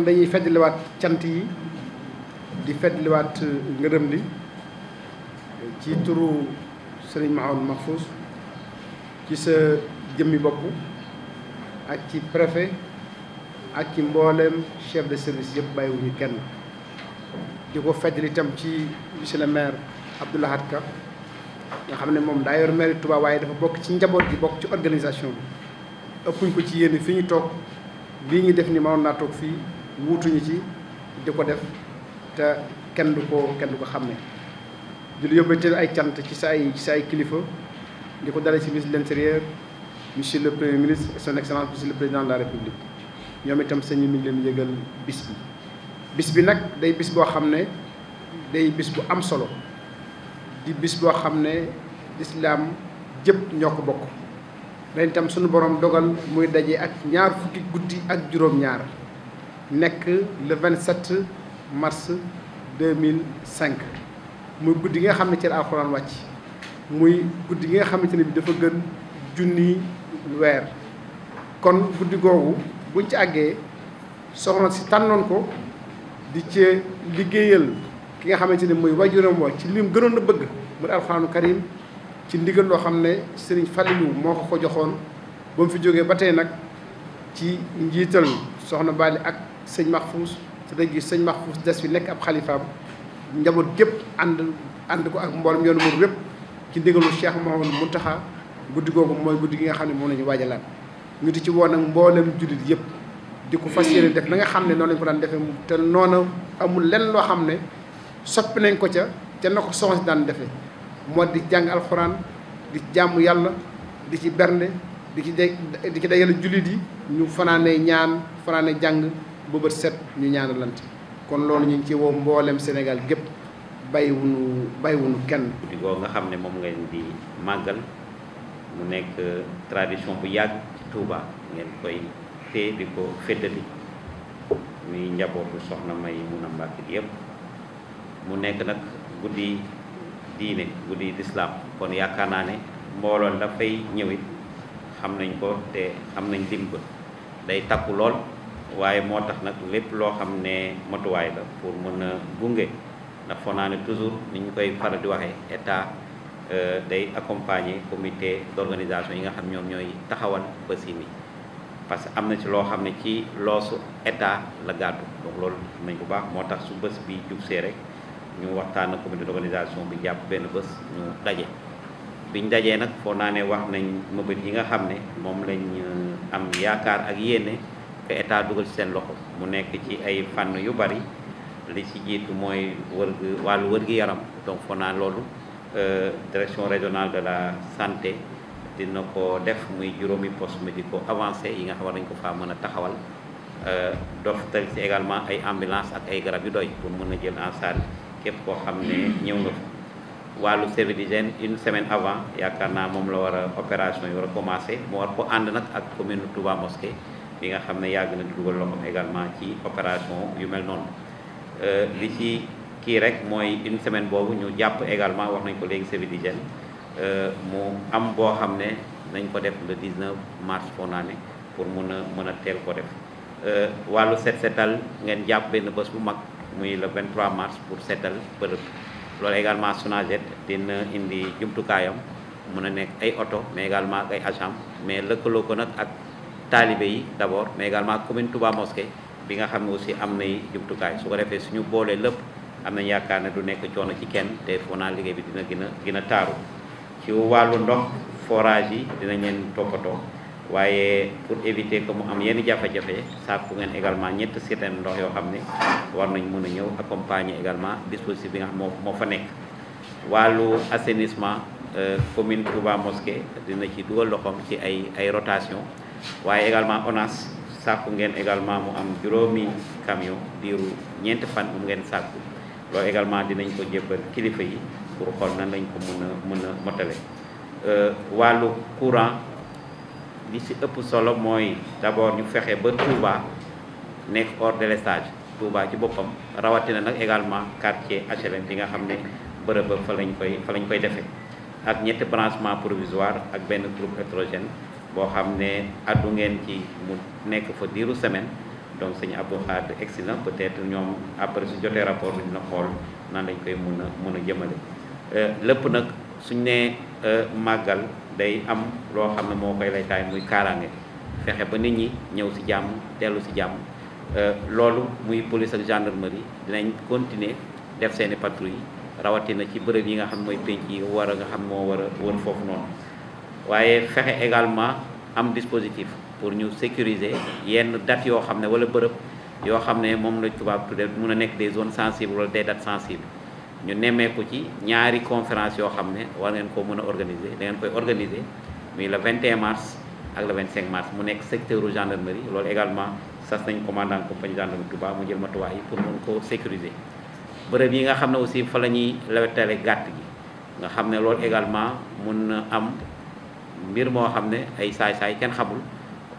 dañuy feddliwaat cant yi di feddliwaat ngërëm li ci turu sëriñ Mouhamadou Mahfous ci sa jëmmi bopp ak ci préfet ak ci mbooleem chef de service yëpp bàyyiwuñu kenn di ko feddli itam ci monsieur le maire Abdou Lahad Ka nga xam ne moom daa yor maire Touba waaye dafa bokk ci njaboot gi bokk ci organisation bi ëppuñ ko ci yéen fi ñu toog lii ñu def ni mënoon naa toog fii wuutuñu ci di ko def te kenn du ko xam ne di lu yóbbante ay cant ci sa ay kilifa di ko dalee ci ministre de l'intérieur monsieur le premier ministre et son excellence monsieur le président de la république ñoom itam sëñ mi ngi leen yëgal bis bi nag day bis boo xam ne day bis bu am solo di bis boo xam ne lislaam jëpp ñoo ko bokk ren itam suñu borom dogal muy daje ak ñaar fukki guddi ak juróom-ñaar nekk le 27 mars 2005 muy guddi gi nga xam ne ci la alxuraan wàcc muy guddi gi nga xamante ne bi dafa gën junni weer kon guddi googu buñ ci àggee soxna si tànnoon ko di ci liggéeyal ki nga xamante ne muy wajuram wa ci lim gënoon a bëgg muy alxuraanu karim ci ndigal loo xam ne Serigne Fallilou moo ko joxoon ba mu fi jógee ba tey nag ci njiital soxna Bali ak sëñ Mahfous te dëgg sëñ Mahfous des fi nekk ab xalifaam njaboot gépp ànd ko ak mboolem yoonu moom yépp ci ndigalu Cheikh Mouhamadou Mountakha guddi googu mooy guddi gi nga xam ne moom la ñu waajalaat ñu di ci woon ak mboolem jullit yëpp di ko fas yéene def na nga xam ne noonu lañu ko daan defee te noonu amul lenn loo xam ne soppi nañ ko ca na ko soxna si daan defee moo di jàng alxuraan di jàmm yàlla di ci bernde di ci dajale jullit yi ñu fanaanee ñaan fanaanee jàng ba bët set ñu ñaanalante kon loolu ñu ngi ci woo mboolem Sénégal gépp bàyyiwunu kenn. guddi googu nga xam ne moom ngeen di màggal mu nekk tradition bu yàgg ci Touba ngeen koy téye di ko féddali muy njabootu soxna Maymuna Mbàkke yëpp mu nekk nag guddi diine guddi lislaam kon yaakaar naa ne mbooloon dafay ñëwit xam nañ ko te xam nañ lim ba day takku lool waaye moo tax nag lépp loo xam ne matuwaay la pour mën a gunge ndax foo naa ne toujours ni ñu koy faral di waxee état day accompagner comité d'organisation yi nga xam ñoom ñooy taxawal bés yi nii parce que am na ci loo xam ne ci loosu état la gàddu donc loolu nañ ko baax moo tax su bés bi jub see rek ñu waxtaan ak comité d'organisation bi jàpp benn bés ñu daje biñ dajee nag foo naa ne wax nañ mëbët yi nga xam ne moom lañ am yaakaar ak yéene que état dugal ci seen loxo mu nekk ci ay fànn yu bari li ci jiitu mooy wàllu wër-gi-yaram donc foo naa loolu direction régionale de la santé dina ko def muy juróomi poste médico avancé yi nga xam war nañ ko faa mën a taxawal doftal ci également ay ambulance ak ay garab yu doy pour mën a jël en charge képp koo xam ne ñëw nga fa wàllu service d'hygiène une semaine avant yaakaar naa moom la war a opération yi war a commencé mu war ko ànd nag ak commune Touba Mosquée bi nga xam ne yàgg na di dugal loxoom également ci opération yu mel noonu li ci kii rek mooy une semaine boobu ñu jàpp également wax nañ ko léegi service d'hygiène mu am boo xam ne nañ ko def le 19 mars foo naa ne pour mën a teel ko def wàllu setal ngeen jàpp benn bés bu mag muy le 23 mars pour setal bërëb loolu également SONAGED dina indi jumtukaayam mën a nekk ay oto mais également ak ay agent mais lëkkaloo ko nag ak taalibe yi d'abord mais également commune Touba Mosquée bi nga xam ne aussi am nay jumtukaay su ko defee suñu boolee lépp am nañ yaakaar ne du nekk coono ci kenn te foo naa liggéey bi dina gën a taaru ci wàllu ndox forage yi dinañ leen toppatoo waaye pour éviter que mu am yenn jafe-jafe sàkku ngeen également ñetti citerne ndox yoo xam ne war nañ mën a ñëw accompagner également dispositif bi nga xam moo fa nekk wàllu assainissement commune Touba Mosquée dina ci dugal loxoom ci ay rotation waaye également ONAS sàkku ngeen également mu am juróomi camion diiru ñeenti fan mu ngeen sàkku loolu également dinañ ko jébbal kilifa yi pour xool nan lañ ko mën a motale wàllu courant li ci ëpp solo mooy d'abord ñu fexe ba Touba nekk hors délestage Touba ci boppam rawatina nag également quartier HLM bi nga xam ne bërëb fa lañ koy defee ak ñetti branchement provisoire ak benn groupe hétérogène boo xam ne addu ngeen ci mu nekk fa diiru semaine donc sëñ Abdou Khadre egsi na peut-être ñoom après su jotee rapport bi dina xool nan lañ koy mën a jëmale lépp nag suñ nee màggal day am loo xam ne moo koy lay taay muy kaaraange fexe ba nit ñi ñëw si jàmm dellu si jàmm loolu muy police ak gendarmerie dinañ continuer def seeni patrouille rawatina ci bërëb yi nga xam mooy penc yi war a nga xam moo war a wër foofu noonu waaye fexe également am dispositif pour ñu sécuriser yenn dates yoo xam ne wala bërëb yoo xam ne moom la tubaab tudde mun a nekk des zones sensibles wala des dates sensibles ñu nemmeeku ci ñaari conférence yoo xam ne war ngeen ko mën a organiser da ngeen koy organiser muy le 21 mars ak le 25 mars mu nekk secteur gendarmerie loolu également sas nañ commandant compagnie gendarmerie Touba mu jël matuwaay yi pour mën ko sécuriser bërëb yi nga xam ne aussi fa la ñuy lawetale gàtt gi nga xam ne loolu également mun na am mbir moo xam ne ay saay-saay kenn xamul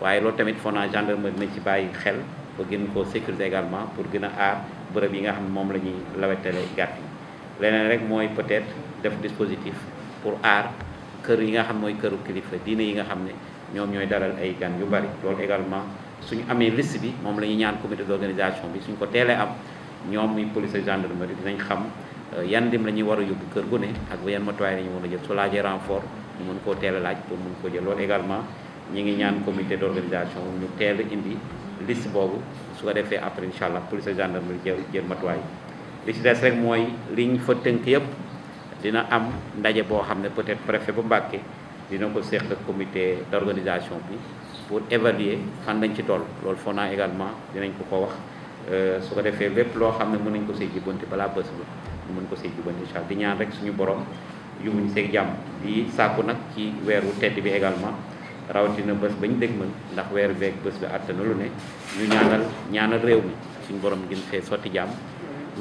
waaye loolu tamit foo naa gendarmerie nañ ci bàyyi xel ba gën koo sécuriser également pour gën a aar bërëb yi nga xam ne moom la ñuy lawetale gàtt yi leneen rek mooy peut-être def dispositif pour aar kër yi nga xam mooy këru kilifa diine yi nga xam ne ñoom ñooy dalal ay gan yu bari loolu également suñu amee liste bi moom la ñuy ñaan comité d'organisation bi suñ ko teelee am ñoom muy police ak gendarmerie dinañ xam yan lim la ñuy war a yóbbu kër gu ne ak yan matuwaay la ñu mën a jël su laajee renfort ñu mën koo teel a laaj pour mën ko jël loolu également ñi ngi ñaan comité d'organisation ñu teel a indi liste boobu su ko defee après incha allah police ak gendarmerie jël matuwaay li ci des rek mooy liñ fa tënk yëpp dina am ndaje boo xam ne peut-être préfet bu Mbacké dina ko seq ak comité d'organisation bi pour évaluer fan lañ ci toll loolu foo naa également dinañ ko wax su ko defee lépp loo xam ne mën nañ ko see jubbanti balaa bés ba ñu mën ko see jubbanti incha allah di ñaan rek suñu borom yóbbuñu seeg jàmm di sàkku nag ci weeru tedd bi également rawatina bés bañ dégmal ndax weer beeg bés bi àttana lu ne ñu ñaanal réew mi suñu borom gën fee sotti jàmm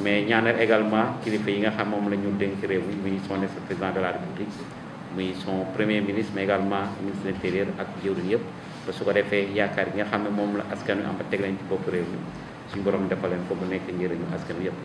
mais ñaanal également kilifa yi nga xam moom la ñu dénk réew mi muy son excellence président de la république muy son premier ministre mais également ministre de l'intérieur ak jëwriñ yëpp ba su ko defee yaakaar yi nga xam ne moom la askan wi am ba teg leen ci bopp réew mi suñu borom defal leen ko bu nekk njëriñu askan wi yëpp